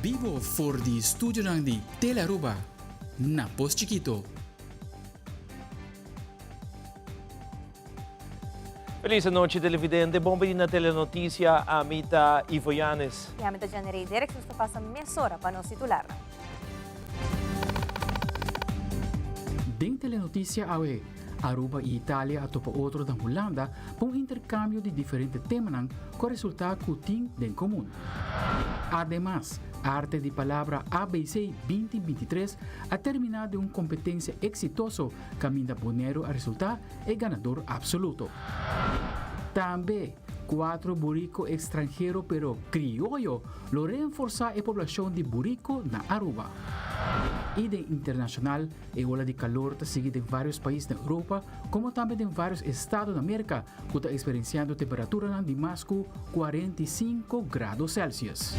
bibo for di studionan di Telearuba na Pos Chikito. Feliz anochi televidente, bon bini na Telenoticia, ami ta Ivo Yanes. Y ami ta Jenny Rey Derks, nos ta pasa mesora pa nos titularnan. Den Telenoticia awe, Aruba y Italia a topa otro na Hulanda pa un intercambio di diferente temanan cu a resulta cu tin den comun. Ademas, Arte di Palabra ABC 2023 a termina den un competencia exitoso caminda Boneiru a resulta e ganador absoluto. Tambe, cuatro burico extranhero pero crioyo lo reenforsa e poblacion di burico na Aruba. Y den internacional, e ola di calor ta sigui den varios pais na Europa como tambe den varios estado na Merca cu ta experienciando temperaturanan di mas cu 45 grado Celsius.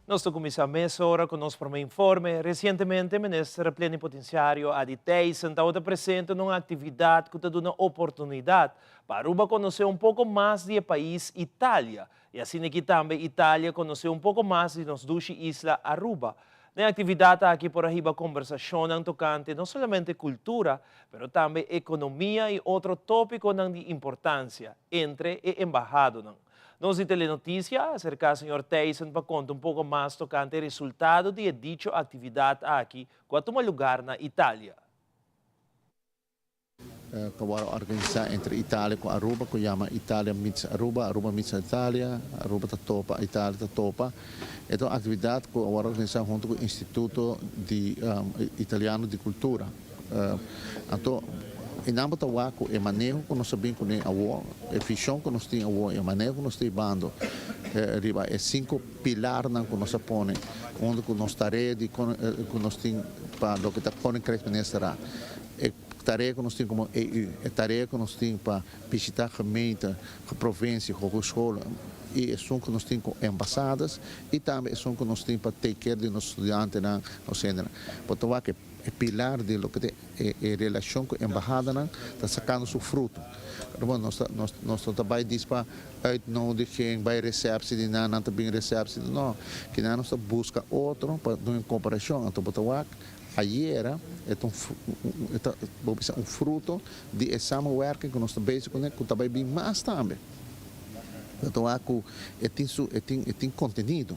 Nos ta kuminsá mesora ku nos promé informe. Resientemente Minister Plenipotenciario Adi Thijssen tabata presente na un aktividat ku ta duna oportunidat pa Aruba konosé un poko mas di e pais Italia i asina aki tambe Italia konosé un poko mas di nos dushi isla Aruba. Na e aktividat aki por a hiba kombersashonnan tokante no solamente kultura, pero tambe ekonomia i otro tópikonan di importansia entre e embahadonan. Nos di Telenoticia a acerca señor Thijssen pa conta un poco mas tocante e resultado di e dicho actividad aki cu a tuma lugar na Italia. Cu a worde organisa entre Italia cu Aruba cu yama Italia meets Aruba, Aruba meets Italia, Aruba ta topa, Italia ta topa. E ta un actividad cu a worde organisa hunto cu Instituto di Italiano di Cultura. Anto, e nan bo ta wak ku e maneho ku nos a bin kuné awor, e vishon ku nos tin awor, e maneho ku nos ta hibando riba e sinku pilarnan ku nos a pone huntu ku nos tarea di ku nos tin pa loke ta Koninkrijk Ministerraad, e tarea ku nos tin komo EU, e tarea ku nos tin pa bishita gemeente, provincie, hogescholen i esun ku nos tin ku embasadas i tambe esun ku nos tin pa take care di nos studiantenan, nos hendenan. Bo ta wak e. E pilar di loke ta e relashon ku embahadanan ta sakando su fruto. Pero bon, nos ta nos nos no ta bai dis pa uitnodiging, bai resepsi di nan, nan ta bin resepsi di no. Kinan nos ta buska otro pa dun e komparashon. Anto bo ta wak ayera e ta un e ta bo bisa un fruto di e samenwerking ku nos ta bezig kuné ku ta bai bin mas tambe. Bo ta wak ku e tin su e tin e tin kontenido.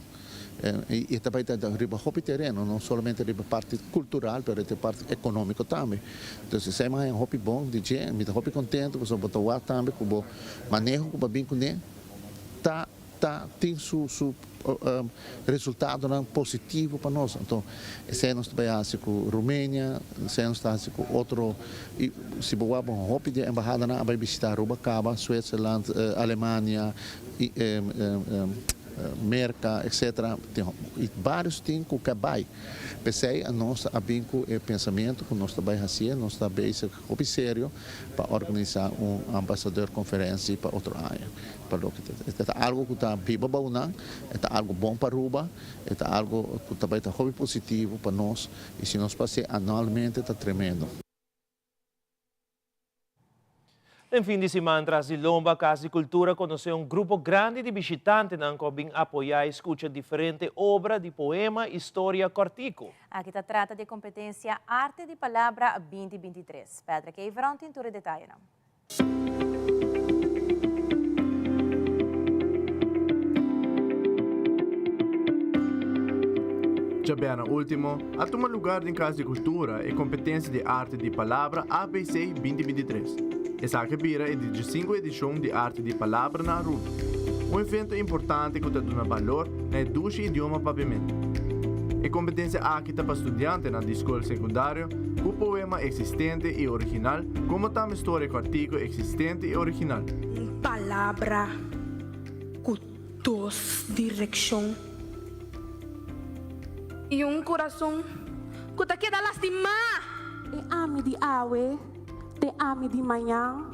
I e ta bai ta riba hopi tereno, no solamente riba parti cultural, pero e parti economico tambe. Entonces esei mi a haña hopi bon di dje, mi ta hopi contento pasobra bo ta wak tambe cu bo maneho cu bo a bin cune ta ta tin su su resultadonan positivo pa nos. Anto esei nos ta bai haci cu Rumenia, esei nos ta haci cu otro, i si bo wak bon hopi di e embahadanan a bai bishita Aruba caba, Switzerland, Alemania, i Merka etc. Tin i varios tin ku ke bai. P'esei nos a bin ku e pensamentu ku nos ta bai hasié, nos ta bezig hopi serio pa organisá un ambasador konferensi pa otro aña. Pa loke ta e ta algu ku ta biba bou nan, e ta algu bon pa Aruba, e ta algu ku ta bai ta hopi positivo pa nos i si nos pas'é anualmente ta tremendo. Den fin di siman tras di lomba Cas di Cultura conoce un grupo grandi di bishitantenan cu a bin apoya y scucha diferente obra di poema y storia cortico. Aki ta trata di e competencia Arte di Palabra 2023. Patrick Everon tin tur e detayenan. Djabièrnè último, a tuma lugar den Kas di Kultura e kompetensia di Arte di Palabra ABC 2023. Esaki a bira e di diesinku edishon di Arte di Palabra na Aruba, un evento importante ku ta duna balor na e dushi idioma papiamentu. E kompetensia aki ta pa studiantenan di skol sekundario ku poema eksistente i original komo tambe storia kòrtiku eksistente i original. Un palabra ku dos direkshon. I un kurason ku ta keda lastimá. E ami di awe t'e ami di mañan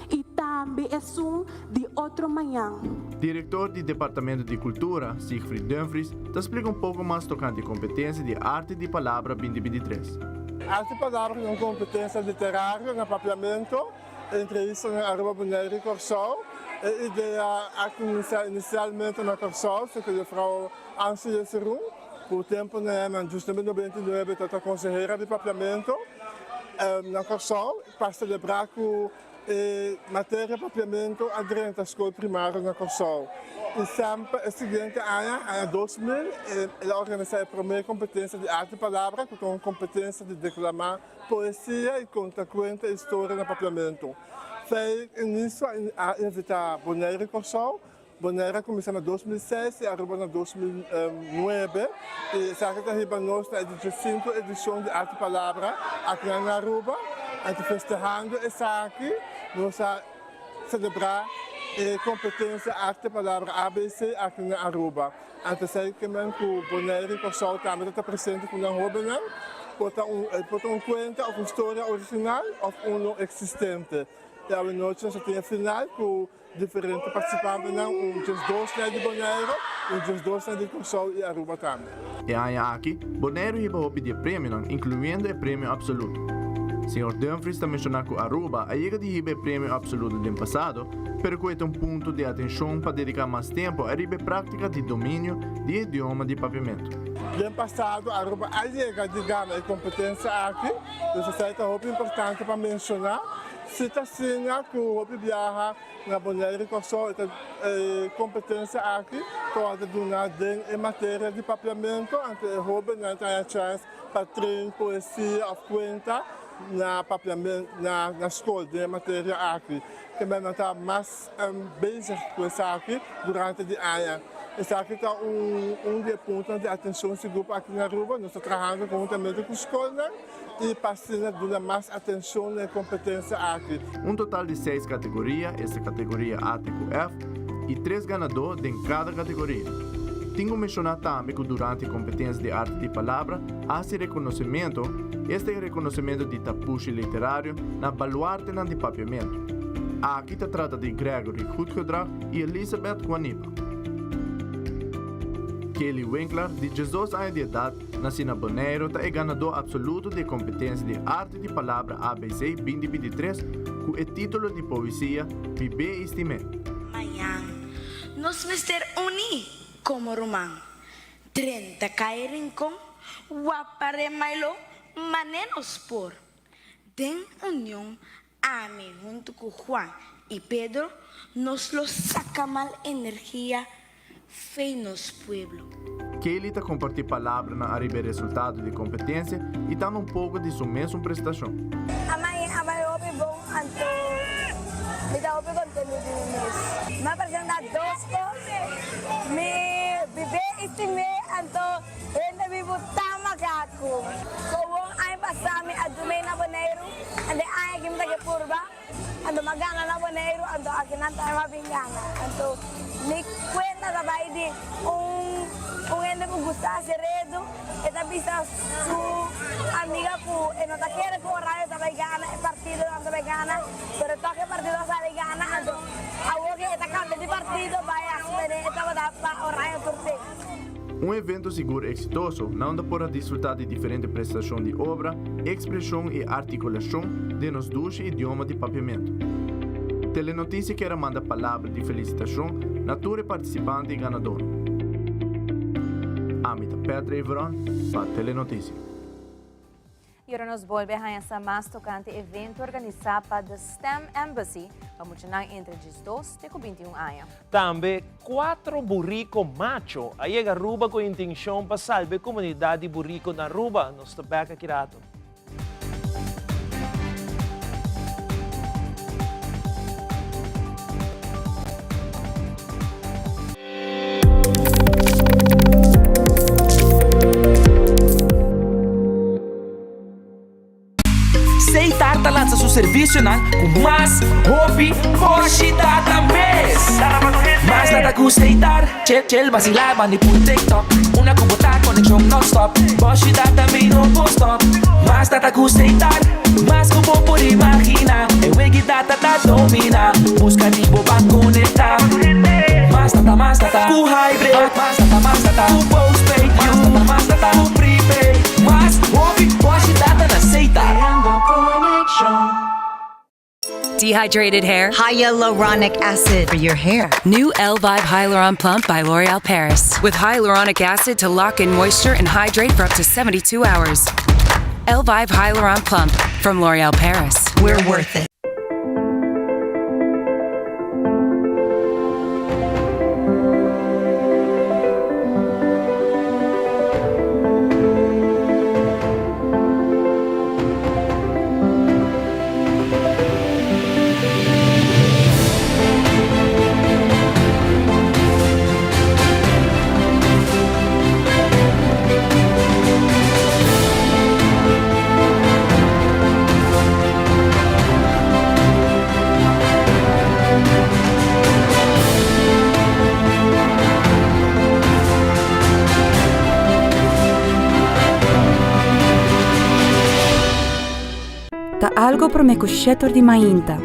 i tambe esun di otro mañan. Direktor di Departamento di Kultura, Siegfried Dumfries, ta splika un poko mas tokante kompetensia di Arte di Palabra 2023. Arte di Palabra ta un kompetensia literario na Papiamento entre islanan Aruba, Boneiru i Kòrsou. E idea a kuminsá inisialmente na Kòrsou serka Juffrouw Ansie Jeserun, ku tempu na justamente 99 tabata konsehera di Papiamentu na Kòrsou pa selebrá ku e materia Papiamentu a drenta skol primario na Kòrsou. I semper e siguiente aña, aña 2000, el a organisá e promé kompetensia di Arte Palabra ku ta un kompetensia di deklamá poesia i konta kuenta i storia na Papiamentu. Fei inicio a invita Bonaire i Kòrsou. Bonaire a kuminsá na 2006 i Aruba na 2009 i esaki ta hiba nos na e di diesinku edishon di Arte Palabra aki na Aruba. Anto festehando esaki nos a selebrá e kompetensia Arte Palabra ABC aki na Aruba. Anto esei ke men ku Bonaire i Kòrsou tambe ta ta presente ku nan hóbennan. Por ta un por ta un kuenta òf un storia original òf uno eksistente. I awe nochi nos a tin e final ku diferente partisipantenan, un 12 nan di Bonaire, un 12 nan di Kòrsou i Aruba tambe. E aña aki, Boneiru hiba hopi di e premionan, inkluyendo e premio absoluto. Señor Dumfries ta menshoná ku Aruba a yega di hiba e premio absoluto den pasado, pero ku e ta un punto di atenshon pa dediká mas tempu ariba e práktika di dominio di e idioma di papiamentu. Den pasado Aruba a yega di gana e kompetensia aki, dus esei ta hopi importante pa menshoná. Si ta asina ku hopi biaha na Boneiru i Kòrsou e ta e kompetensia aki ta wòrdu duna den e materia di papiamentu, anto e hóbennan ta haña chèns pa train poesia òf kuenta na papiamentu na na skol den e materia aki. Kemey nan ta mas bezig ku esaki durante di aña. Esaki ta un un di e puntonan di atenshon sigur pa aki na Aruba. Nos ta trahando konhuntamente ku skolnan i pa asina duna mas atenshon na e kompetensia aki. Un total di seis kategoria, esta kategoria A te ku F, i tres ganadó den kada kategoria. Tin ku menshoná tambe ku durante e kompetensia di arte di palabra a hasi rekonosementu, esta e rekonosementu di tapushi literario na baluartenan di papiamentu. Aki ta trata di Gregory Goedgedrag i Elizabeth Guanipa. Kelly Winkler, di 12 aña di edat, nasí na Boneiru, ta e ganadó absoluto di e kompetensia di arte di palabra ABC 2023 ku e título di poesia Bibé i Stimé. Mañan nos mester uní komo ruman. 30 kai Rincon, Wapare Mailo, mané nos por. Den union ami huntu ku Juan i Pedro nos lo saka mal energia fei nos pueblo. Kaylee ta kompartí palabranan ariba e resultado di kompetensia i tambe un poko di su mesun prestashon. Amai a bai hopi bon anto mi ta hopi contento di mi mes. Mi a presenta dos cos, mi bibé y stimé anto hende bibu ta macacu. Gewoon aña pasa mi a dumé na Boneiru anto e aña aki mi ta ke purba anto mi a gana na Boneiru anto akinan tambe mi a bin gana anto mi cuenta ta bai di un un hende cu gusta haci redu. E ta bisa su amiga ku e no ta kere ku Oranje ta bai gana, e partidonan ta bai gana, pero tòg e partido a sali gana, anto awor ke e ta kambia di partido bai a spene e tabata pa Oranje tur ten. Un evento sigur eksitoso, na unda por a disfrutá di diferente prestashon di obra, ekspreshon i artikulashon den nos dushi idioma di papiamentu. Telenotisia kier a manda palabra di felisitashon na tur e partisipante i ganador. Ami ta Petra Everon pa Telenotisia. Y ora nos bolbe haña sa mas tocante evento organisa pa The STEM Embassy pa muchanan entre 12 te cu 21 aña. Tambe cuatro burico macho a yega Aruba cu intencion pa salba e comunidad di burico na Aruba. Nos ta bek aki rato. Seitar ta lansa su servisionan ku mas hopi boshi data mes. Mas data ku Seitar, chel chel basila bandi pul TikTok. Una ku bo ta konekshon non stop, boshi data mi no por stop. Mas data ku Seitar, mas ku bo por imagina. E wegi data ta domina, buska di bo pa konekta. Mas data, mas data ku hybrid, mas data, mas data ku postpaid, mas data, mas data ku prepaid. Mas hopi boshi data na Seitar. Dehydrated hair? Hyaluronic acid for your hair. New Elvive Hyaluron Plump by L'Oreal Paris. With hyaluronic acid to lock in moisture and hydrate for up to 72 hours. Elvive Hyaluron Plump from L'Oreal Paris. We're worth it. Ta algo prome cu shetor di mainta.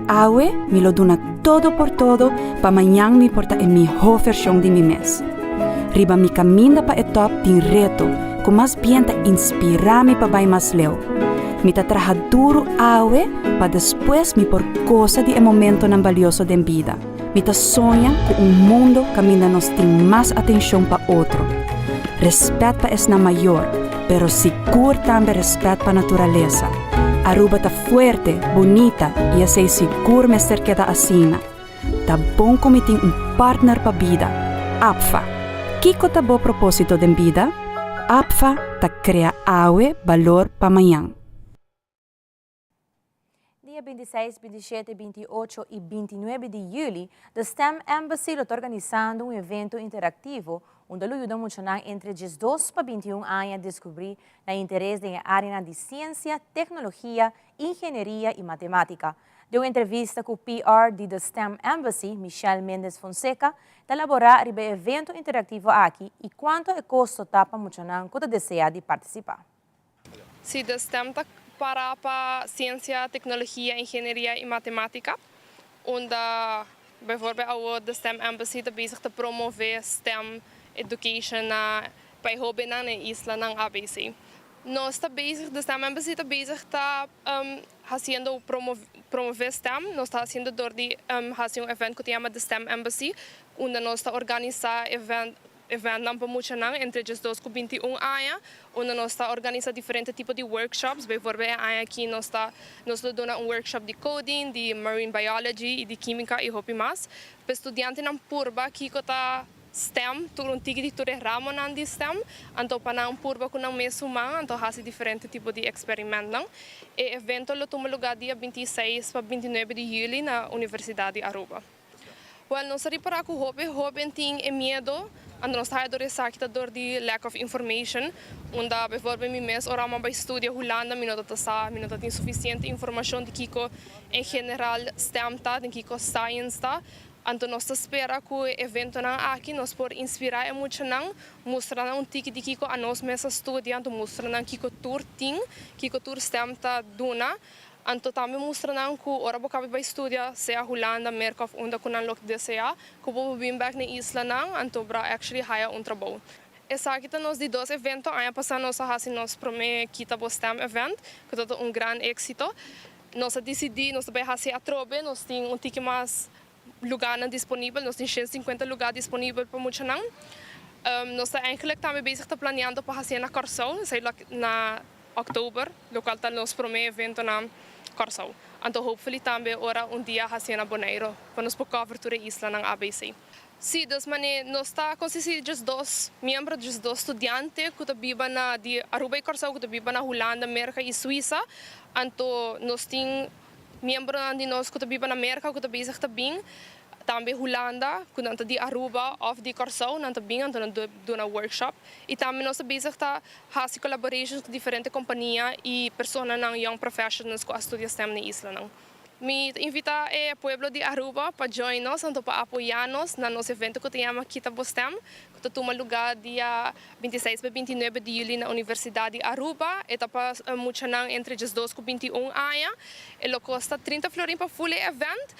Awe mi lo duna todo por todo pa mañan mi por ta e miho version di mi mes. Riba mi caminda pa e top tin reto cu mas bien ta inspira mi pa bay mas leu. Mi ta traha duro awe pa despues mi por goza di e momentonan balioso den bida. Mi ta soña ku un mundo kaminda nos tin mas atenshon pa otro, respèt pa esnan mayor, pero sigur tambe respèt pa naturalesa. Aruba ta fuerte, bunita i esei sigur mester keda asina. Ta bon ku mi tin un partner pa bida, APFA. Kiko ta bo propósito den bida? APFA ta krea awe balor pa mañan. Dia 26, 27, 28 y 29 di juli, The STEM Embassy lo ta organisando un evento interactivo unda lo yuda muchanan entre 12 pa 21 aña descubri nan interes den e areanan di ciencia, tecnologia, ingenieria y matematica. Den un entrevista cu PR di The STEM Embassy, Michelle Mendez Fonseca, ta elabora riba e evento interactivo aki y cuanto e costo ta pa muchanan cu ta desea di participa. Sí, de STEM ta para pa Siensia, Teknologia, Ingenieria i Matemátika, unda bijvoorbeeld awo de STEM Embassy ta bezig ta promove STEM education na pa e hobennan na e islanan ABC. Nos ta bezig, de STEM Embassy ta bezig ta hasiendo promove STEM, nos ta hasiendo dor di hasi un event ku ta yama de STEM Embassy, unda nos ta organisa event Eventnan pa muchanan entre diesdos ku 21 aña, unda nos ta organisa diferente tipo di workshops. Bijvoorbeeld e aña aki nos ta nos lo duna un workshop di coding, di marine biology i di kimika i hopi mas. Pa e studiantenan purba kiko ta STEM, tur un tiki di tur e ramonan di STEM, anto pa nan purba ku nan mes human anto hasi diferente tipo di eksperimentnan. E evento lo tuma lugá dia 26 pa 29 di yüli na Universidat di Aruba. Wel, nos ta ripará ku hopi hóben tin e miedo, anto nos ta haya dor esaki ta dor di lack of information, unda bijvoorbeeld mi mes ora mi a bai studia Hulanda mi no ta ta sa, mi no ta tin sufisiente informashon di kiko en general STEM ta, den kiko science ta, anto nos ta spera ku e eventonan aki nos por inspirá e muchanan, mustra nan un tiki di kiko anos mes a studia, anto mustra nan kiko tur tin, kiko tur STEM ta duna. Anto tambe mustra nan ku ora bo kabi bai studia, sea Hulanda, Merka òf unda ku nan lo deseá, ku bo por bin bèk na e islanan, anto bra actually haya un trabou. Esaki ta nos di dos evento. Aña pasá nos a hasi nos promé Kita Bo Stem event, ku tabata un gran éksito. Nos a disidí nos ta bai hasi atrobe, nos tin un tiki mas lugánan disponibel, nos tin 150 lugá disponibel pa muchanan. Nos ta eigenlijk tambe bezig ta planeando pa hasié na Kòrsou, esei lo na òktober, lokual ta nos promé evento na Kòrsou. Anto hopefully tambe ora un dia hasié na Boneiru, pa nos por cover tur e islanan ABC. Sí, dus manera nos ta konsistí di 12 miembro, 12 studiante ku ta biba na di Aruba i Kòrsou ku ta biba na Hulanda, Merka i Suisa. Anto nos tin Miembronan di nos ku ta biba na Merka ku ta bezig ta bin, tambe Hulanda ku nan ta di Aruba òf di Kòrsou nan ta bin anto nan duna workshop i tambe nos ta bezig ta hasi collaborations ku diferente kompania i personanan young professionals ku a studia stem na e islanan. Mi ta invita e pueblo di Aruba pa join nos anto pa apoya nos na nos evento ku ta yama Kita Bo Stem. ta tuma lugar dia 26 pa 29 di juli na Universidad di Aruba. E ta pa muchanan entre 12 cu 21 aña. E lo costa 30 florin pa full e event,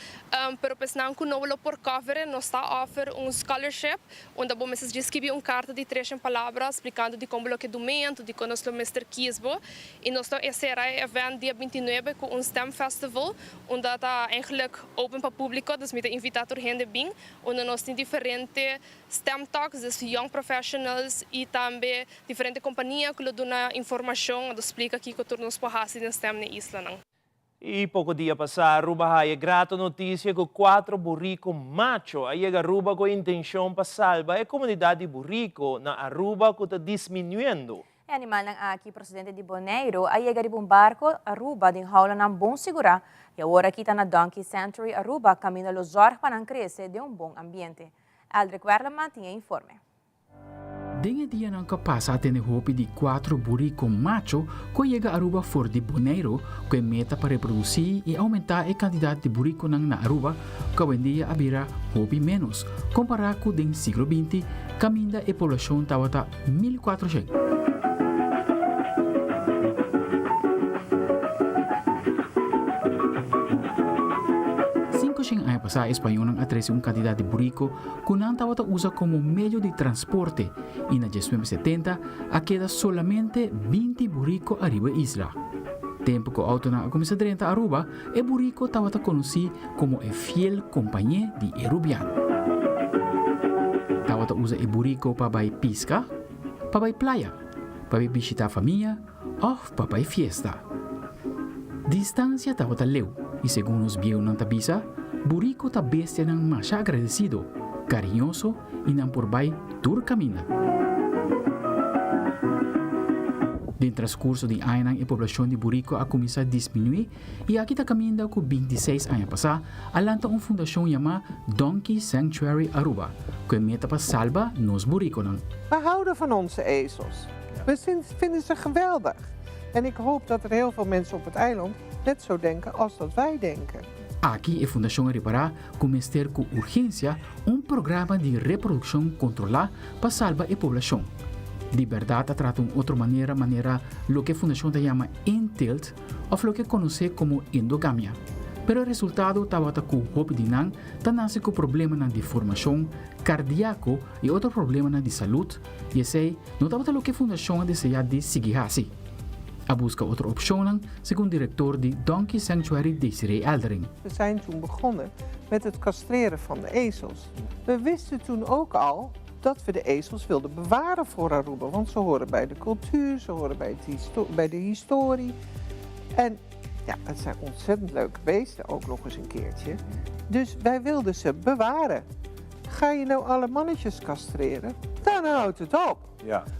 pero pa esnan cu no lo por cover, nos ta offer un scholarship, unda bo mester skibi un carta di 300 palabra explicando di con bo lo ke dumento, di con nos lo mester kies bo. Y nos ta cera e event dia 29 cu un STEM Festival, unda ta eigenlijk open pa publico, dus mi ta invita tur hende bin, unda nos tin diferente STEM talks, dus young professionals y tambe diferente compania cu lo duna informacion, dus explica kico tur nos por haci den STEM na islanan. Y poco dia pasa, Aruba a haya grato noticia cu cuatro burico macho a yega Aruba cu intencion pa salba e comunidad di burico na Aruba cu ta disminuyendo. E animalnan aki procedente di Boneiro a yega riba un barco Aruba den haulanan bon sigura y awor aki ta na Donkey Sanctuary Aruba caminda lo zorg pa nan crece den un bon ambiente. Eldrick Werleman tin e informe. Den e dianan cu a pasa a tene hopi di cuatro burico macho cu a yega Aruba for di Boneiro cu e meta pa reproduci y aumenta e cantidad di buriconan na Aruba cu awendia a bira hopi menos compara cu den siglo 20 caminda e poblacion tabata 1400. 500 aña pasa e spañolnan a trece un cantidad di burico cu nan tabata usa como medio di transporte y na 1970 a keda solamente 20 burico ariba e isla. Tempo cu autonan a cuminsa drenta Aruba, e burico tabata conoci como e fiel compañe di e rubiano. Tabata usa e burico pa bay pisca, pa bay playa, pa bay bishita famia of pa bay fiesta. Distancia tabata leu y segun nos bieunan ta bisa, burico ta bestianan masha agradecido, cariñoso y nan por bay tur caminda. Den transcurso di añanan e poblacion di burico a cuminsa disminui y aki ta caminda cu 26 aña pasa a lanta un fundacion yama Donkey Sanctuary Aruba cu e meta pa salba nos buriconan. We houden van onze ezels. We vinden ze geweldig. En ik hoop dat er heel veel mensen op het eiland net zo denken als dat wij denken. Aki e fundacion a ripara cu mester cu urgencia un programa di reproduccion controla pa salba e poblacion. Di berdad ta trata un otro manera manera loke e fundacion ta yama inteelt of loke conoce como endogamia. Pero e resultado tabata cu hopi di nan ta nace cu problemanan di formacion cardiaco y otro problemanan di salud y esey no tabata loke e fundacion a desea di sigui haci. A busca otro opcionnan, segun director di Donkey Sanctuary Desiree Eldering. We zijn toen begonnen met het castreren van de ezels. We wisten toen ook al dat we de ezels wilden bewaren voor Aruba, want ze horen bij de cultuur, ze horen bij, het bij de historie. En ja, het zijn ontzettend leuke beesten ook nog eens een keertje. Dus wij wilden ze bewaren. Ga je nou alle mannetjes castreren, dan houdt het op.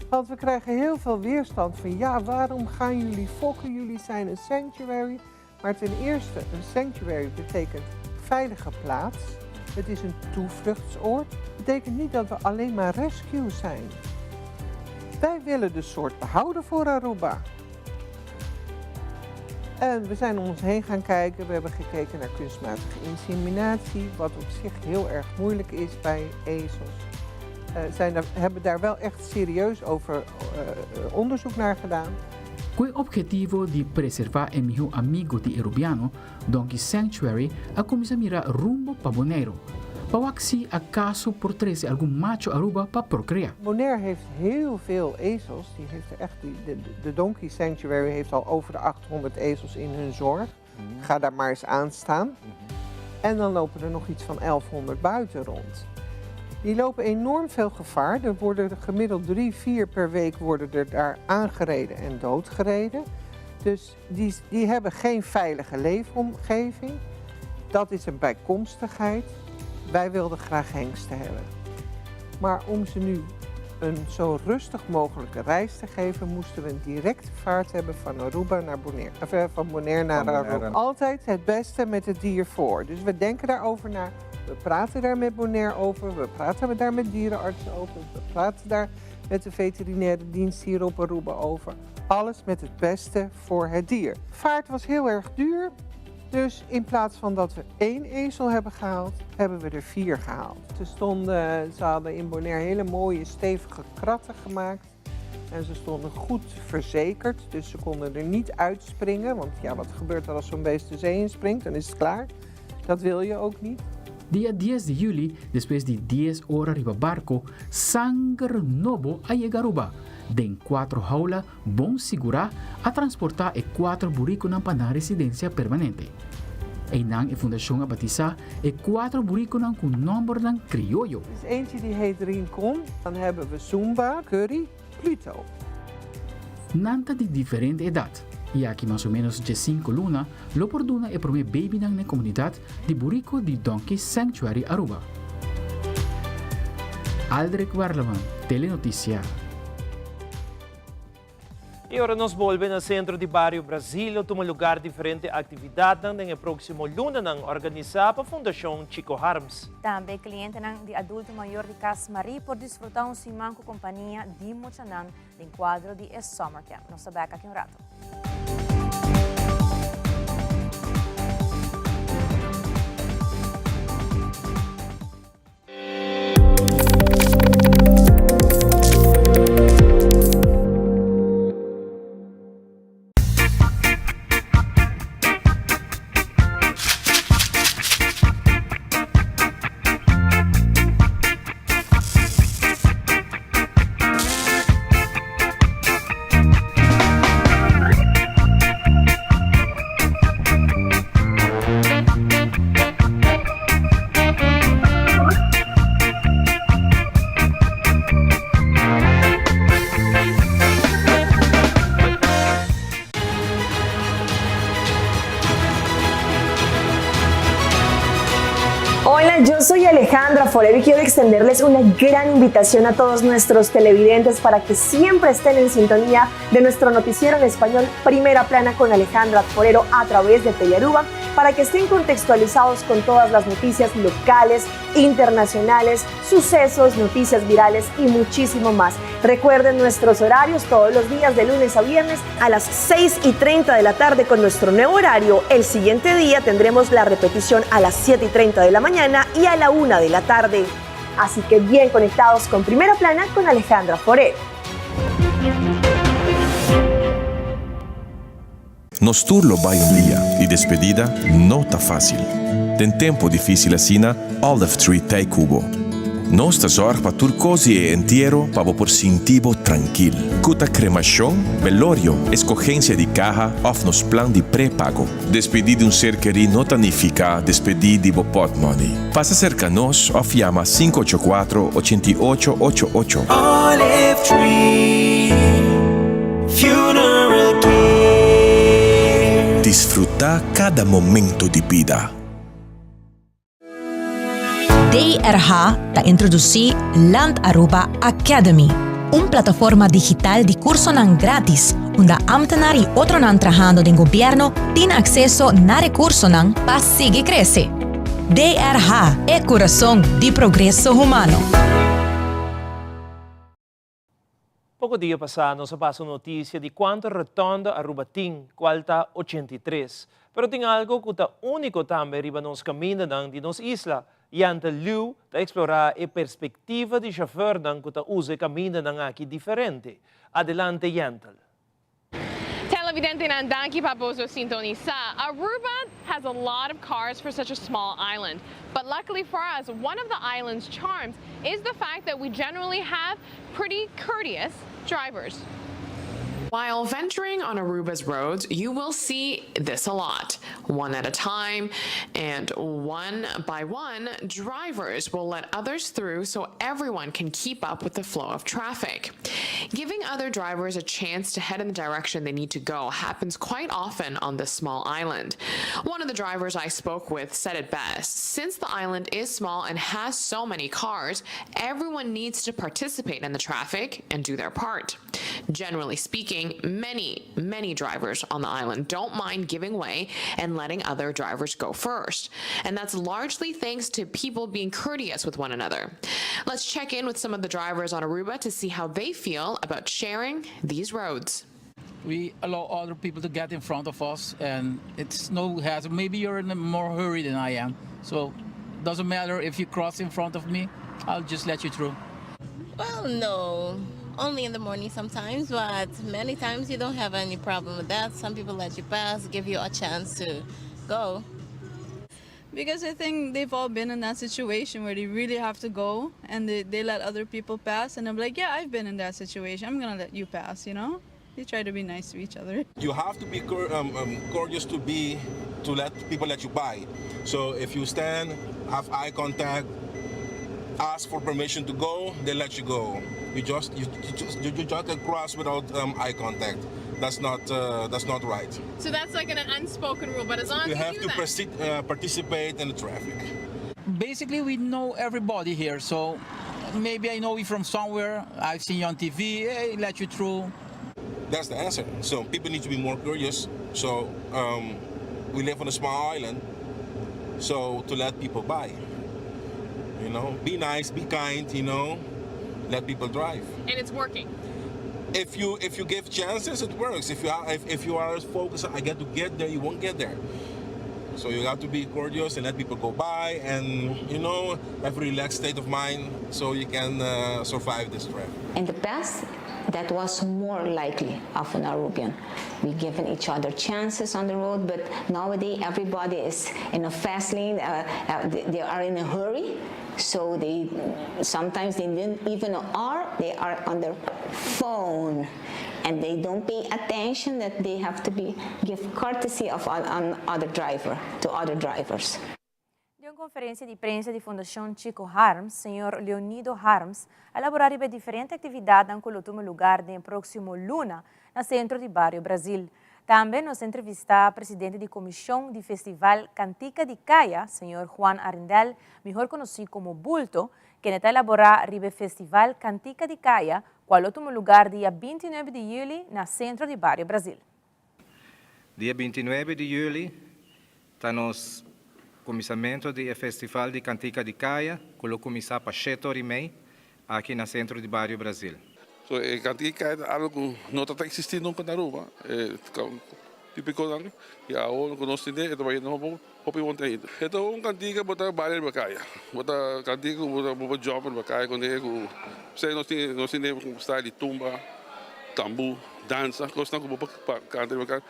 Want we krijgen heel veel weerstand van ja, waarom gaan jullie fokken? Jullie zijn een sanctuary. Maar ten eerste, een sanctuary betekent veilige plaats. Het is een toevluchtsoord. Betekent niet dat we alleen maar rescue zijn. Wij willen de soort behouden voor Aruba. En we zijn om ons heen gaan kijken. We hebben gekeken naar kunstmatige inseminatie, wat op zich heel erg moeilijk is bij ezels. Hebben daar wel echt serieus over onderzoek naar gedaan. Cu e obhetivo di preserva e miho amigo di Arubiano, Donkey Sanctuary a cuminsa mira rumbo pa Boneiro. Pa wak si acaso por trece algun macho Aruba pa procrea. Bonaire heeft heel veel ezels. Die heeft er echt, die, de Donkey Sanctuary heeft al over de 800 ezels in hun zorg. Ga daar maar eens aan staan. En dan lopen er nog iets van 1100 buiten rond. Die lopen enorm veel gevaar. Er worden gemiddeld 3, 4 per week worden er daar aangereden en doodgereden. Dus die hebben geen veilige leefomgeving. Dat is een bijkomstigheid. Wij wilden graag hengsten hebben. Maar om ze nu een zo rustig mogelijke reis te geven, moesten we een directe vaart hebben van Aruba naar Bonaire. Of van Bonaire naar Van Bonaire. Aruba. Altijd het beste met het dier voor. Dus we denken daarover na. We praten daar met Bonaire over. We praten daar met dierenartsen over. We praten daar met de veterinaire dienst hier op Aruba over. Alles met het beste voor het dier. Vaart was heel erg duur. Dus in plaats van dat we één ezel hebben gehaald, hebben we er vier gehaald. Ze, stonden, ze hadden in Bonaire hele mooie stevige kratten gemaakt. En ze stonden goed verzekerd, dus ze konden er niet uitspringen. Want ja, wat gebeurt er als zo'n beest de zee inspringt? Dan is het klaar. Dat wil je ook niet. Dia dies di juli, despues di dies ora riba barco, sanger nobo a yega Aruba. Den cuatro haula bon sigurá a transportá e cuatro buriconan pa nan residencia permanente. Einan e fundacion a batisá e cuatro buriconan cu nombernan crioyo. Er is eentje die heet Rincon, dan hebben we Zumba, Curry, Pluto. Nan ta di diferente edat i aki mas o ménos djesinko luna lo por duna e promé babynan n'e komunidat di buriko di Donkey Sanctuary Aruba. Aldrich Werleman, Telenoticia. Y ora nos bolbe na Centro di Bario Brasil lo tuma lugar diferente actividadnan den e proximo lunanan organisa pa Fundacion Chico Harms. Tambe clientenan di adulto mayor di Cas Marie por disfruta un siman cu compania di muchanan den cuadro di e Summer Camp. Nos ta bek aki un rato. Hola, yo soy Alejandra Forero y quiero extenderles una gran invitación a todos nuestros televidentes para que siempre estén en sintonía de nuestro noticiero en español Primera Plana con Alejandra Forero a través de Telearuba para que estén contextualizados con todas las noticias locales, internacionales, sucesos, noticias virales y muchísimo más. Recuerden nuestros horarios todos los días de lunes a viernes a las 6 y 30 de la tarde con nuestro nuevo horario. El siguiente día tendremos la repetición a las 7 y 30 de la mañana y a la 1 de la tarde. Así que bien conectados con Primera Plana con Alejandra Forero. Nos tur lo bai un dia y despedida no ta facil. Den tempo dificil asina, Olive Tree t'ey cu bo. Nos ta zorg pa tur cos di e entiero pa bo por sinti bo trankil. Cu ta cremacion, belorio, escogencia di caha of nos plan di prepago. Despedi di un ser kerí no ta nifica despedi di bo potmoney. Pasa cerca nos of yama sinku ocho kuatro, ochenta i ocho, ocho ocho. Olive Tree Funeral Care. Disfruta cada momento di bida. DRH ta introduci Land Aruba Academy, un plataforma digital di cursonan gratis unda ambtenaar y otronan trahando den gobierno tin acceso na recursonan pa sigui crece. DRH, e curason di progreso humano. Poko dia pasá nos a pasa un notisia di kuantu rotònda Aruba tin, kual ta 83. Pero tin algu ku ta úniko tambe riba nos kamindanan di nos isla. Yanta Liu ta eksplorá e perspektiva di shofèrnan ku ta usa e kamindanan aki diferente. Adelante Yantel. Televidentenan danki pa boso sintonisa. Aruba has a lot of cars for such a small island. But luckily for us, one of the island's charms is the fact that we generally have pretty courteous drivers. While venturing on Aruba's roads, you will see this a lot. One at a time and one by one, drivers will let others through so everyone can keep up with the flow of traffic. Giving other drivers a chance to head in the direction they need to go happens quite often on this small island. One of the drivers I spoke with said it best. Since the island is small and has so many cars, everyone needs to participate in the traffic and do their part. Generally speaking, many, many drivers on the island don't mind giving way and letting other drivers go first. And that's largely thanks to people being courteous with one another. Let's check in with some of the drivers on Aruba to see how they feel about sharing these roads. We allow other people to get in front of us and it's no hassle. Maybe you're in a more hurry than I am. So doesn't matter if you cross in front of me, I'll just let you through. Well, no. Only in the morning sometimes, but many times you don't have any problem with that. Some people let you pass, give you a chance to go. Because I think they've all been in that situation where they really have to go and they let other people pass and I'm like, yeah, I've been in that situation. I'm gonna let you pass, you know? They try to be nice to each other. You have to be courteous to be to let people let you by. So if you stand, have eye contact, ask for permission to go, they let you go. You just can cross without eye contact. That's not right. So that's like an unspoken rule, but as long as You you, have do to that. participate in the traffic. Basically, we know everybody here, so maybe I know you from somewhere. I've seen you on TV. Hey, let you through. That's the answer. So people need to be more curious. So we live on a small island, so to let people by. Be nice, be kind. Let people drive. And it's working. If you give chances, it works. If you are focused, I get to get there, you won't get there. So you have to be courteous and let people go by, and have a relaxed state of mind so you can survive this traffic. In the past, that was more likely of an Arubian. We given each other chances on the road, but nowadays everybody is in a fast lane. They are in a hurry, so they sometimes they didn't even are. They are on their phone, and they don't pay attention that they have to be give courtesy of on other driver to other drivers. Den un conferencia di prensa di Fundacion Chico Harms, señor Leonido Harms, a elabora riba diferente actividad cu lo tuma luga den proximo luna na centro di Bario Brasil. Tambe nos a entrevista presidente di comision di Festival Cantica di Caya, señor Juan Arendel, mihor conoci como Bulto, cu ta elabora riba Festival Cantica di Caya, cual lo tuma luga dia 29 di juli na centro di Bario Brasil. Dia 29 di juli, ta nos cuminsamento di Festival di Cantica di Caya, cu ta cuminsa pa 7 or y mei, aki na centro di Bario Brasil. So, cantica ta algo cu no ta existi nunca na Aruba. Tipico lang. Y awor cu nos tin e, ta bay no hopi bon ainda. Anto, un cantica bo ta baila na caya. Bo ta cantica bo ta bo jump na caya cu cu esey nos tin un style di tumba, tambu, danza, cos cu bo canta na caya.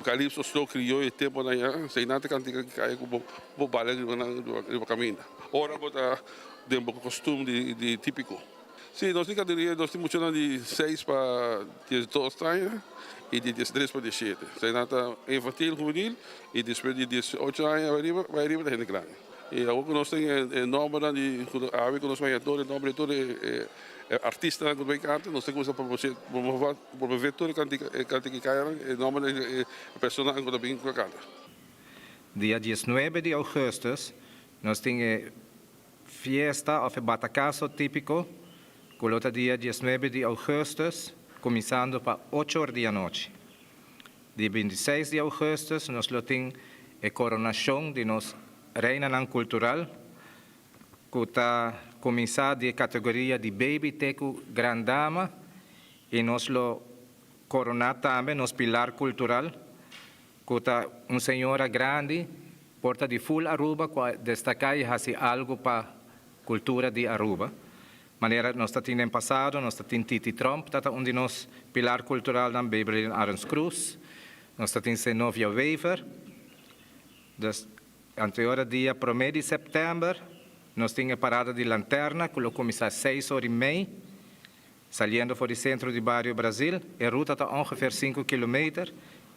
Calypso, slow, crioyo, tempo na esey nan ta cantica di caya cu bo bo baila na caminda. Ora bo ta den bo costume di tipico. Si, nos tin categoria, nos tin mucha di 6 pa 12 aña y di 13 pa 17. Esey ta infantil, juvenil y despues di 18 aña bay ariba ta hende grandi. Y awor cu nos tin nomber di awe cu nos bay tur nomber tur artista cu bay canta, nos tin cu promove tur cantica caya, nomber di persona cu ta bin canta. Dia 19 di augustus, nos tin fiesta of batacazo tipico, cu ta dia 19 di augustus, cuminsando pa 8 or di anochi. Dia 26 di augustus, nos tin e coronacion di nos reina cultural, cu ta cuminsa di categoria di baby te cu grand dama, y nos lo corona tambe nos pilar cultural, cu ta un señora grandi, por ta di full Aruba, destaca y haci algo pa cultura di Aruba. Manera nos tabatin den pasado, nos tabatin Titi Tromp, ta un di nos pilar cultural dan Beverly Arends Cruz, nos tabatin Zenovia Wever. Dus, anterior dia 1 di september, nos tin parada di lanterna, cu ta cuminsa 6 or y mei, saliendo for di centro di Bario Brasil. E ruta ta ongeveer 5 kilometer.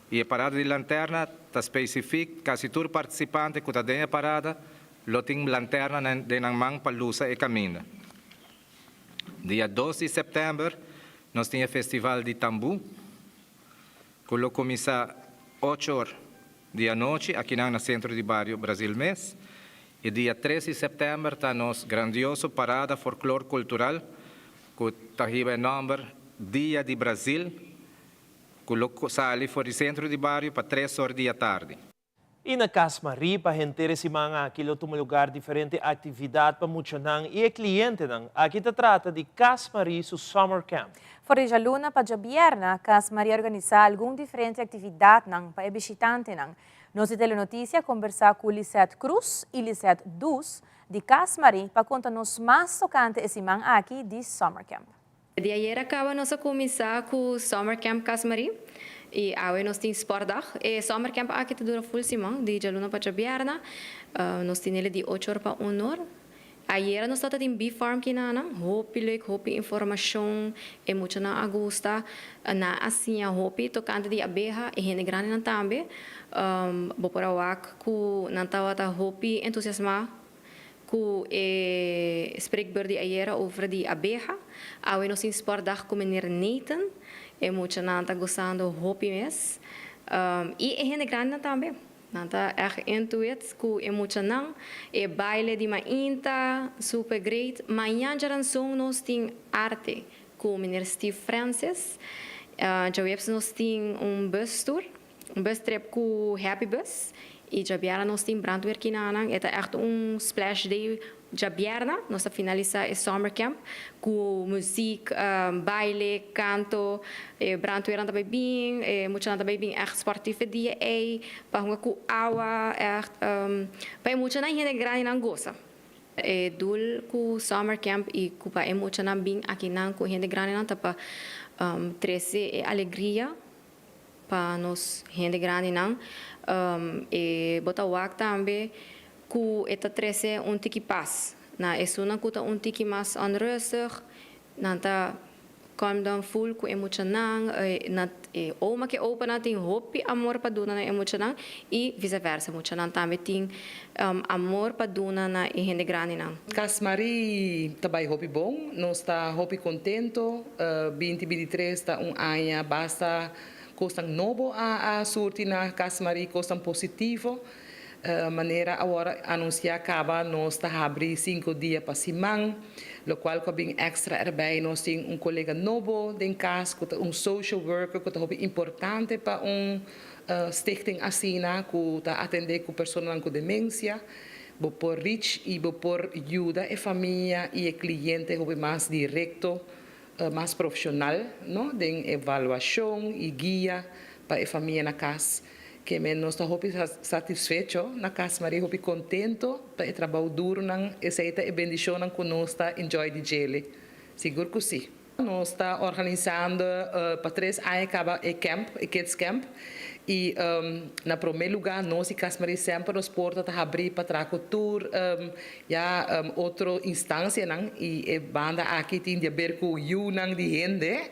Y e parada di lanterna ta specifico, casi tur participante cu ta den parada, lo tin lanterna den man pa lusa e caminda. Dia 2 di september, nos tin festival di Tambu, cu ta cuminsa 8 or di anochi, aki na centro di Bario Brasil mes. Y dia 13 di september ta nos grandioso parada folclore cultural, cu ta e nomber Dia di Brasil, cu ta sali for di centro di bario pa 3 or di atardi. Y na Cas Marie pa henter e siman aki lo tuma lugar diferente actividad pa muchanan y e clientenan. Aki ta trata di Cas Marie su Summer Camp. For di djaluna pa djabierna, Cas Marie a organisa algun diferente actividadnan pa e bishitantenan. Nos di Telenoticia a combersa cu Lisette Cruz y Lisette Dus di Cas Marie pa conta nos mas tocante e siman aki di Summer Camp. Di ayera caba nos a cuminsa cu Summer Camp Cas Marie y awe nos tin Sportdag. E Summer Camp aki ta dura full siman, di djaluna pa djabierna. Nos tin ele di ocho or pa un or. Ayera nos tata tin Bee Farm kinanan, hopi leuk, hopi informacion, e muchanan a gusta. Nan a siña hopi tocante di abeha, e hende grandinan tambe. Bo por a wak cu nan tabata hopi entusiasma Ku e spreekbeurt di ayera over di abeha, awe nos tin sportdag ku meneer Nathan. E muchanan ta gosando hopi mes. I e hende grandinan tambe. Nan ta ègt into it ku e muchanan. E baile di mainta, super great. Mañan djaranson nos tin arte ku meneer Steve Francis. Djaweps nos tin un bus tour. Un bus trip ku Happy Bus i djabièrnè nos tin brandweer kinanan. E ta ègt un splash day djabièrnè. Nos ta finalisá e summer camp ku muziek, baile, kanto. E brandweernan ta bai bin, e muchanan ta bai bin ègt sportief e dia ei pa hunga ku awa ègt pa e muchanan i hende grandinan gosa. E doel ku summer camp i ku pa e muchanan bin akinan ku hende grandinan ta pa trese e alegria Pa nos hende grandinan e bo ta wak tambe ku e ta trese un tiki pas na esunnan ku ta un tiki mas onrustig, nan ta calm down full ku e muchanan, nan e oma ku e opanan tin hopi amor pa duna na e muchanan i vise versa muchanan tambe tin amor pa duna na e hende grandinan. Cas Marie ta bai hopi bon, nos ta hopi contento, binti 23 ta un aña basta cosnan nobo a surti na Cas Marie, cosnan positivo, manera awor a anuncia caba nos ta habri cinco dia pa siman, locual cu a bin extra erbij, nos tin un colega nobo den cas cu ta un social worker cu ta hopi importante pa un Stichting asina ku ta atendé ku personanan ku demensia, bo por reach i bo por yuda e famia i e kliente hopi mas direkto, mas profshonal, no, den evaluashon i guia pa e famia na kas. Ke men nos ta hopi satisfecho na kas Maria, hopi kontento pa e trabou durunan, esei ta e bendishonnan ku nos ta enjoy di djele, sigur ku si. Nos ta organisando pa tres aña caba e camp, e kids camp, y na prome lugar nos di Cas Marie semper nos porta ta habri pa traha cu tur ya otro instancianan y e banda aki tin di haber cu yiunan di hende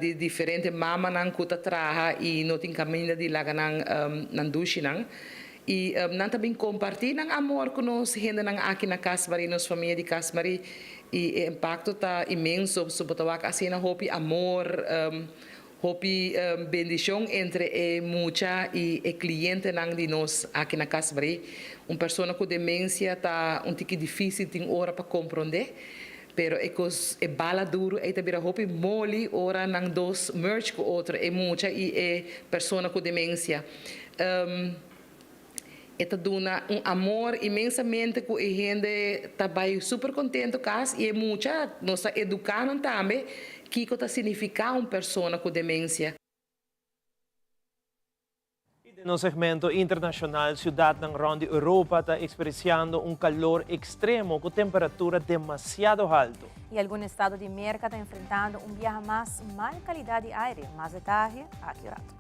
di diferente mamanan cu ta traha y no tin caminda di laga nan nan dushinan y nan ta bin comparti nan amor cu nos hendenan aki na Cas Marie, nos famia di Cas Marie. I e impakto ta inmenso, so bo ta wak asina hopi amor, hopi bendishon entre e mucha i e klientenan di nos aki na Cas Marie. Un persona ku demensia ta un tiki difisil tin ora pa komprondé, pero e kos e bala duru ei ta bira hopi moli ora nan dos merge ku otro, e mucha i e persona ku demensia. E ta duna un amor inmensamente ku e hende ta bai super kontento kas i e mucha nos ta eduká nan tambe kiko ta signifiká un persona ku demensia. I den nos segmento internashonal, siudatnan rònt di Europa ta eksperensiando un kalor ekstremo ku temperatura demasiado haltu. I algun estado di Merka ta enfrentando un biaha mas mal kalidat di aire. Mas detaye aki rato.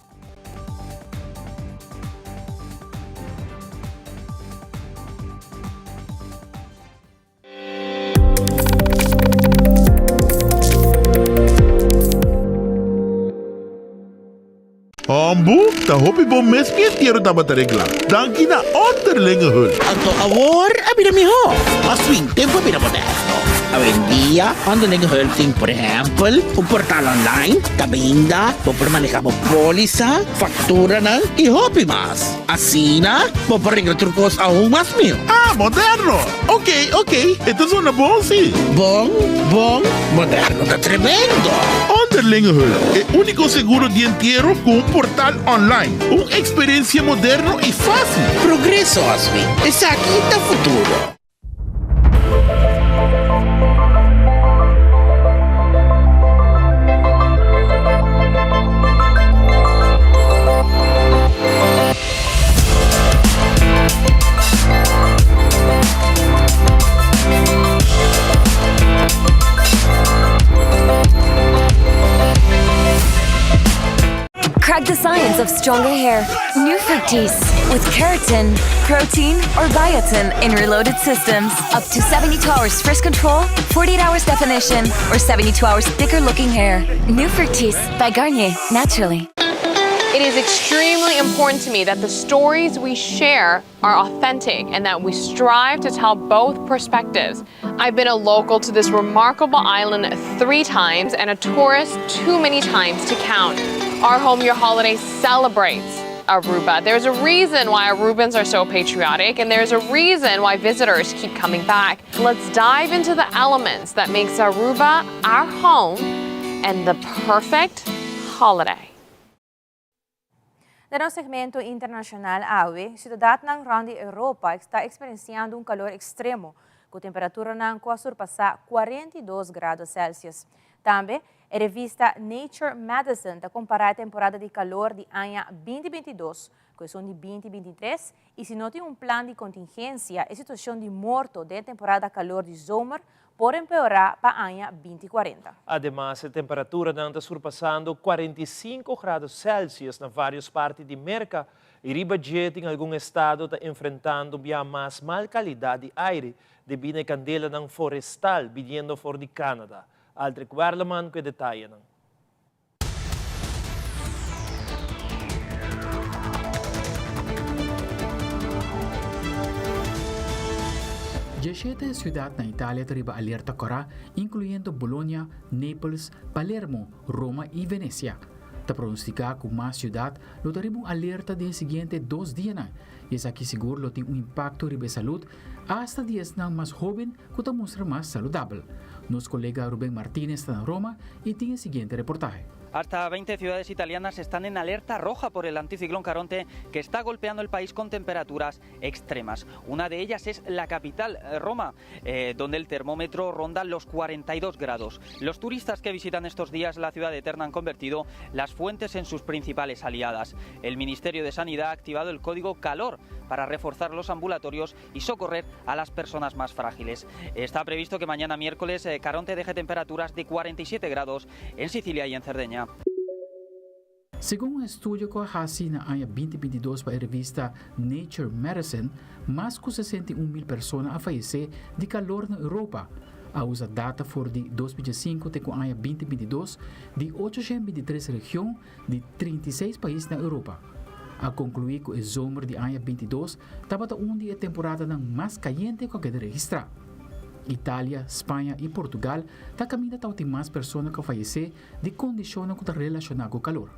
Hombu, ta hopi bon mes mi entiero tabata regla. Danki na Onderlinge Hulp. Anto awor a bira mihó. Mas fin, tempu a bira moderno. Awendia, Onderlinge Hulp tin, por ehèmpel, un portal online kaminda bo por maneha bo pólisa, fakturanan i hopi mas. Asina, bo por regla tur kos aun mas mihó. Ah, moderno! Ok, ok, e ta zona bon si. Bon, bon, moderno ta tremendo! Onderlinge Hulp, e úniko seguro di entiero ku un portal online. Un eksperensia moderno i fásil. Progreso, Oswin. Esaki ta futuro. Crack the science of stronger hair. New Fructis with keratin, protein, or biotin in reloaded systems. Up to 72 hours first control, 48 hours definition, or 72 hours thicker looking hair. New Fructis by Garnier, naturally. It is extremely important to me that the stories we share are authentic and that we strive to tell both perspectives. I've been a local to this remarkable island three times and a tourist too many times to count. Our Home Your Holiday celebrates Aruba. There's a reason why Arubans are so patriotic and there's a reason why visitors keep coming back. Let's dive into the elements that makes Aruba our home and the perfect holiday. Den nos segmento internacional awe, ciudadnan rond di Europa ta experienciando un calor extremo, cu temperaturanan cu a surpasa 42 grado Celsius. Tambe, e revista Nature Medicine ta compara e temporada di calor di aña 2022 cu esun di 2023 y si no tin un plan di contingencia, e situacion di morto den temporada calor di zomer por empeora pa aña 2040. Ademas, e temperaturanan ta surpasando 45 grado Celsius na varios parti di Merca y riba dje tin algun estado ta enfrentando bia mas mal calidad di aire debi na e candelanan forestal biniendo for di Canada. Aldrich Werleman cu e detayenan. Dieshete siudat na Italia ta riba alerta kòrá, inkluyendo Bologna, Naples, Palermo, Roma i Venecia. Ta pronostiká ku mas siudat lo ta riba un alerta den e siguiente dos dianan, i esaki sigur lo tin un impakto riba e salud, asta di esnan mas hóben ku ta mustra mas saludabel. Nos kolega Ruben Martinez ta na Roma i tin e siguiente reportahe. Hasta 20 ciudades italianas están en alerta roja por el anticiclón Caronte que está golpeando el país con temperaturas extremas. Una de ellas es la capital, eh, Roma, eh, donde el termómetro ronda los 42 grados. Los turistas que visitan estos días la ciudad eterna han convertido las fuentes en sus principales aliadas. El Ministerio de Sanidad ha activado el código calor para reforzar los ambulatorios y socorrer a las personas más frágiles. Está previsto que mañana miércoles eh, Caronte deje temperaturas de 47 grados en Sicilia y en Cerdeña. Segun un estudio ku a hasi na aña 2022 pa e revista Nature Medicine, mas ku 61 mil persona a fayesé di kalor na Europa. A usa data for di 2005 te ku aña 2022 di 823 region di 36 pais na Europa. A konkluí ku e zomer di aña 22 tabata un di e temporadanan mas kayente ku a keda registrá. Italia, Spaña i Portugal ta kaminda tabatin mas persona ku a fayesé di kondishonnan ku ta relashoná ku kalor.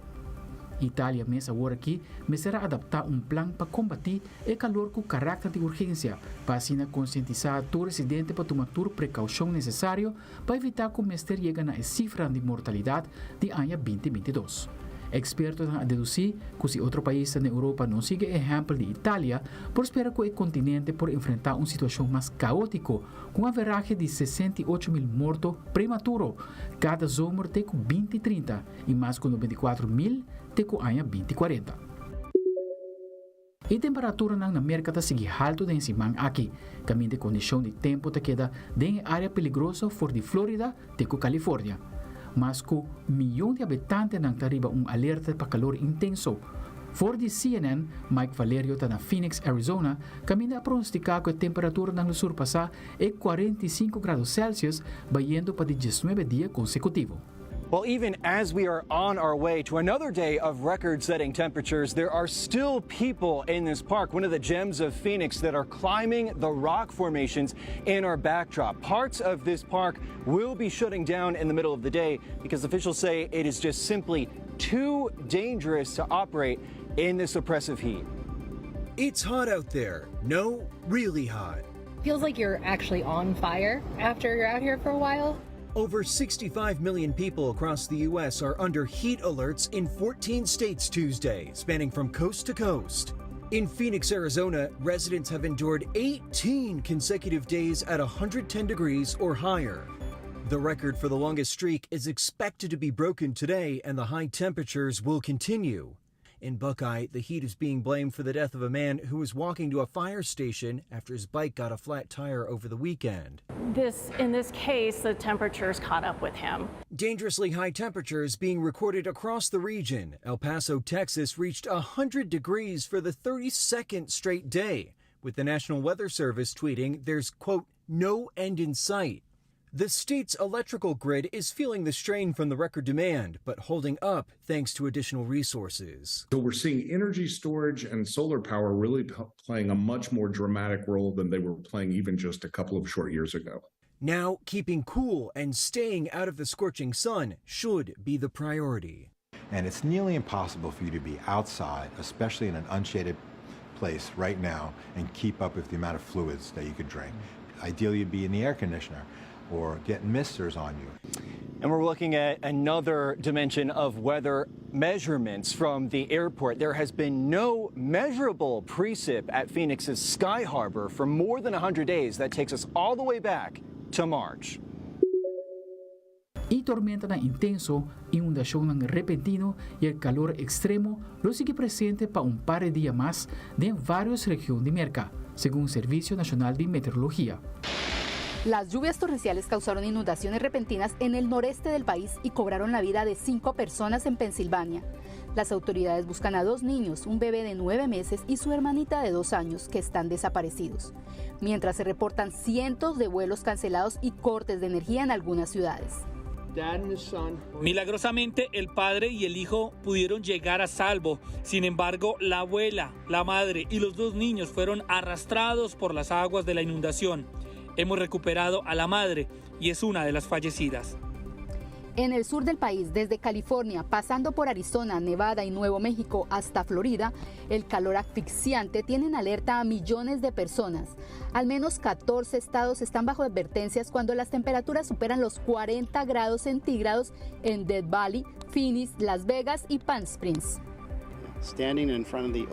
Italia mes awor aki mester a adaptá un plan pa kombatí e kalor ku karakter di urgensia, pa asina konsientisá tur residente pa tuma tur prekoushon nesesario pa evitá ku mester yega na e sifranan di mortalidat di aña 2022. Ekspertonan a dedusí ku si otro paisnan den Europa no sigui e ehèmpel di Italia, por spera ku e kontinente por enfrentá un situashon mas kaótiko ku un averahe di 68 mil morto prematuro kada zomer te ku 2030 i mas ku 94 mil te ku aña 2040. E temperaturanan na Merka ta sigui haltu den siman aki. Kaminda e kondishon di tempu ta keda den e área peligroso for di Florida te ku California. Mas ku miyon di habitantenan ta riba un alerta pa kalor intenso. For di CNN, Mike Valerio ta na Phoenix, Arizona, kaminda a pronostiká ku e temperaturanan lo surpasá e 45 grado Celsius bayendo pa di 19 dia konsekutivo. Well, even as we are on our way to another day of record setting temperatures, there are still people in this park, one of the gems of Phoenix, that are climbing the rock formations in our backdrop. Parts of this park will be shutting down in the middle of the day because officials say it is just simply too dangerous to operate in this oppressive heat. It's hot out there. No, really hot. Feels like you're actually on fire after you're out here for a while. Over 65 million people across the U.S. are under heat alerts in 14 states Tuesday, spanning from coast to coast. In Phoenix, Arizona, residents have endured 18 consecutive days at 110 degrees or higher. The record for the longest streak is expected to be broken today, and the high temperatures will continue. In Buckeye, the heat is being blamed for the death of a man who was walking to a fire station after his bike got a flat tire over the weekend. This, in this case, the temperatures caught up with him. Dangerously high temperatures being recorded across the region. El Paso, Texas reached 100 degrees for the 32nd straight day, with the National Weather Service tweeting there's, quote, no end in sight. The state's electrical grid is feeling the strain from the record demand, but holding up thanks to additional resources. So we're seeing energy storage and solar power really playing a much more dramatic role than they were playing even just a couple of short years ago. Now, keeping cool and staying out of the scorching sun should be the priority. And it's nearly impossible for you to be outside, especially in an unshaded place right now, and keep up with the amount of fluids that you could drink. Ideally, you'd be in the air conditioner or get misters on you. And we're looking at another dimension of weather measurements from the airport. There has been no measurable precip at Phoenix's Sky Harbor for more than 100 days. That takes us all the way back to March. E tormentanan intenso, inundacionnan repentino y e calor extremo lo sigui presente pa un par di dia mas den varios region di Merca, segun Servicio Nacional di Meteorologia. Las lluvias torrenciales causaron inundaciones repentinas en el noreste del país y cobraron la vida de cinco personas en Pensilvania. Las autoridades buscan a dos niños, un bebé de nueve meses y su hermanita de dos años, que están desaparecidos. Mientras se reportan cientos de vuelos cancelados y cortes de energía en algunas ciudades. Milagrosamente, el padre y el hijo pudieron llegar a salvo. Sin embargo, la abuela, la madre y los dos niños fueron arrastrados por las aguas de la inundación. Hemos recuperado a la madre y es una de las fallecidas. En el sur del país, desde California, pasando por Arizona, Nevada y Nuevo México hasta Florida, el calor asfixiante tiene en alerta a millones de personas. Al menos 14 estados están bajo advertencias cuando las temperaturas superan los 40 grados centígrados en Death Valley, Phoenix, Las Vegas y Palm Springs.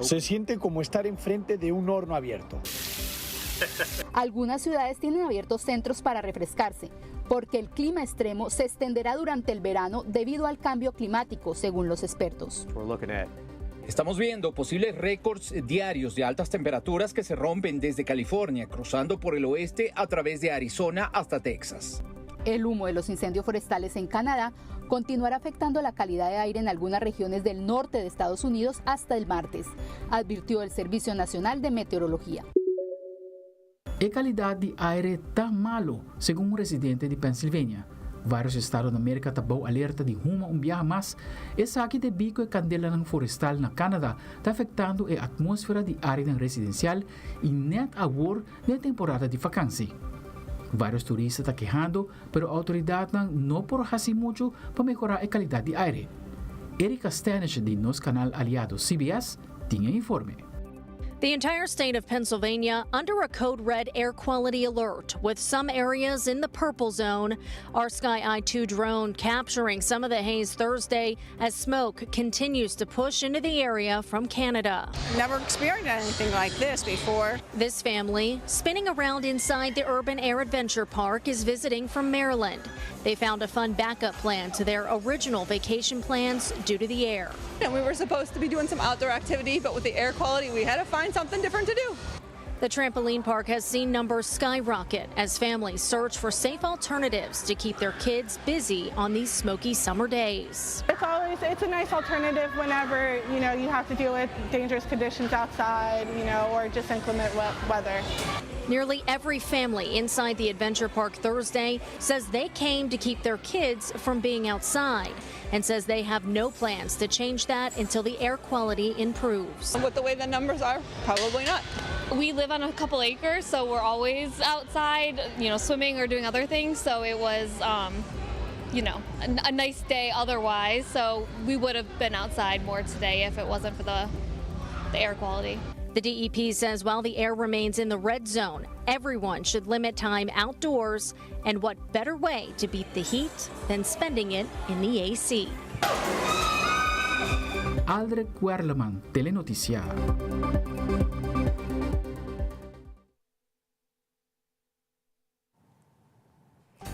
Se siente como estar enfrente de un horno abierto. Algunas ciudades tienen abiertos centros para refrescarse, porque el clima extremo se extenderá durante el verano debido al cambio climático, según los expertos. Estamos viendo posibles récords diarios de altas temperaturas que se rompen desde California, cruzando por el oeste a través de Arizona hasta Texas. El humo de los incendios forestales en Canadá continuará afectando la calidad de aire en algunas regiones del norte de Estados Unidos hasta el martes, advirtió el Servicio Nacional de Meteorología. E calidad di aire ta malo, segun un residente di Pennsylvania. Varios estado na Merca ta bou alerta di huma un biaha mas. Esaki debi cu e candelanan forestal na Canada ta afectando e atmosfera di area residencial y net awor den temporada di vakantie. Varios turista ta kehando, pero autoridadnan no por haci mucho pa mehora e calidad di aire. Erika Stanish di nos canal aliado CBS tin e informe. The entire state of Pennsylvania under a code red air quality alert, with some areas in the purple zone. Our Sky I 2 drone capturing some of the haze Thursday as smoke continues to push into the area from Canada. Never experienced anything like this before. This family, spinning around inside the Urban Air Adventure Park, is visiting from Maryland. They found a fun backup plan to their original vacation plans due to the air. And we were supposed to be doing some outdoor activity, but with the air quality, we had to find something different to do. The trampoline park has seen numbers skyrocket as families search for safe alternatives to keep their kids busy on these smoky summer days. It's always it's a nice alternative whenever you have to deal with dangerous conditions outside, or just inclement weather. Nearly every family inside the adventure park Thursday says they came to keep their kids from being outside and says they have no plans to change that until the air quality improves. With the way the numbers are, probably not. We live on a couple acres, so we're always outside, swimming or doing other things. So it was, a nice day otherwise. So we would have been outside more today if it wasn't for the air quality. The DEP says while the air remains in the red zone, everyone should limit time outdoors. And what better way to beat the heat than spending it in the AC? Aldrich Werleman, Telenoticia.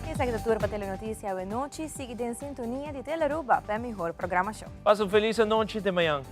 Esaki ta tur pa Telenoticia awe nochi. Sigui den sintonia di Telearuba pa e mihor programacion. Pasa un feliz anochi te mañan.